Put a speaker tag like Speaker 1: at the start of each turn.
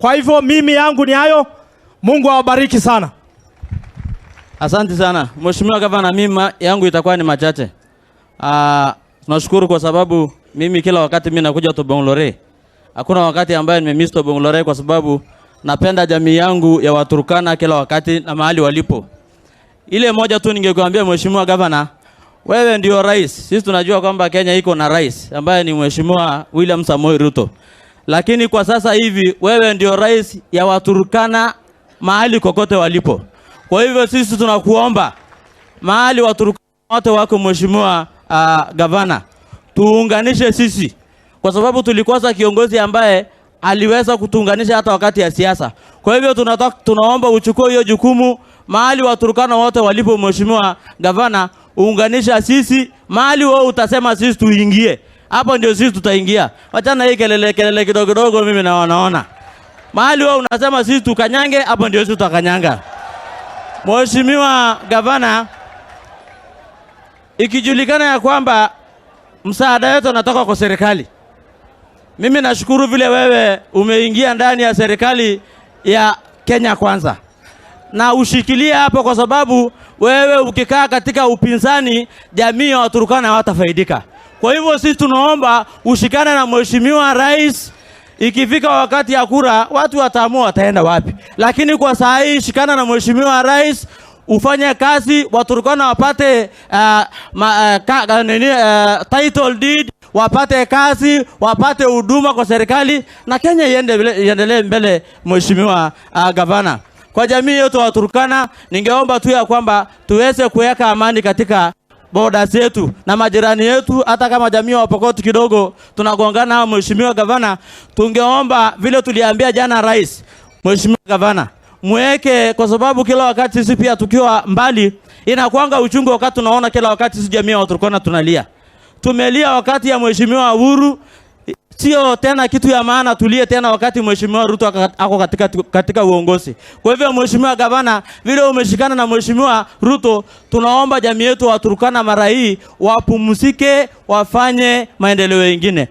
Speaker 1: Kwa hivyo mimi yangu ni hayo. Mungu awabariki sana.
Speaker 2: Asante sana Mheshimiwa Gavana, mimi yangu itakuwa ni machache. Tunashukuru kwa sababu mimi kila wakati mimi nakuja Tobong'lore. Hakuna wakati ambaye nimemiss Tobong'lore kwa sababu napenda jamii yangu ya Waturkana kila wakati na mahali walipo. Ile moja tu ningekuambia Mheshimiwa Gavana, wewe ndio rais. Sisi tunajua kwamba Kenya iko na rais ambaye ni Mheshimiwa William Samoei Ruto. Lakini kwa sasa hivi wewe ndio rais ya Waturkana mahali kokote walipo. Kwa hivyo sisi tunakuomba mahali Waturkana wote wako, Mheshimiwa Gavana, tuunganishe sisi, kwa sababu tulikosa kiongozi ambaye aliweza kutuunganisha hata wakati ya siasa. Kwa hivyo tunaomba uchukue hiyo jukumu mahali Waturkana wote walipo, Mheshimiwa Gavana, uunganisha sisi mahali wewe utasema sisi tuingie, hapo ndio sisi tutaingia. Wachana hii kelele kelele kidogo kidogo, mimi naona mahali wewe unasema sisi tukanyange, hapo ndio sisi tutakanyanga. Mheshimiwa Gavana, ikijulikana ya kwamba msaada wetu unatoka kwa serikali, mimi nashukuru vile wewe umeingia ndani ya serikali ya Kenya Kwanza na ushikilie hapo, kwa sababu wewe ukikaa katika upinzani, jamii ya Waturkana hawatafaidika. Kwa hivyo sisi tunaomba ushikane na Mheshimiwa Rais. Ikifika wakati ya kura, watu wataamua wataenda wapi, lakini kwa saa hii shikana na Mheshimiwa Rais ufanye kazi, Waturkana wapate nini, title deed, wapate kazi, wapate huduma kwa serikali na Kenya iendelee mbele. Mheshimiwa Gavana, kwa jamii yetu wa Turkana, ningeomba tu ya kwamba tuweze kuweka amani katika boda zetu na majirani yetu, hata kama jamii wa Pokot kidogo tunagongana nao. Mheshimiwa Gavana, tungeomba vile tuliambia jana rais, Mheshimiwa Gavana, mweke, kwa sababu kila wakati sisi pia tukiwa mbali inakuanga uchungu wakati tunaona kila wakati sisi jamii wa Turkana tunalia. Tumelia wakati ya Mheshimiwa Uhuru, sio tena kitu ya maana tulie tena wakati Mheshimiwa Ruto ako katika uongozi. Kwa hivyo Mheshimiwa Gavana, vile umeshikana na Mheshimiwa Ruto, tunaomba jamii yetu wa Turkana mara hii wapumzike, wafanye maendeleo mengine.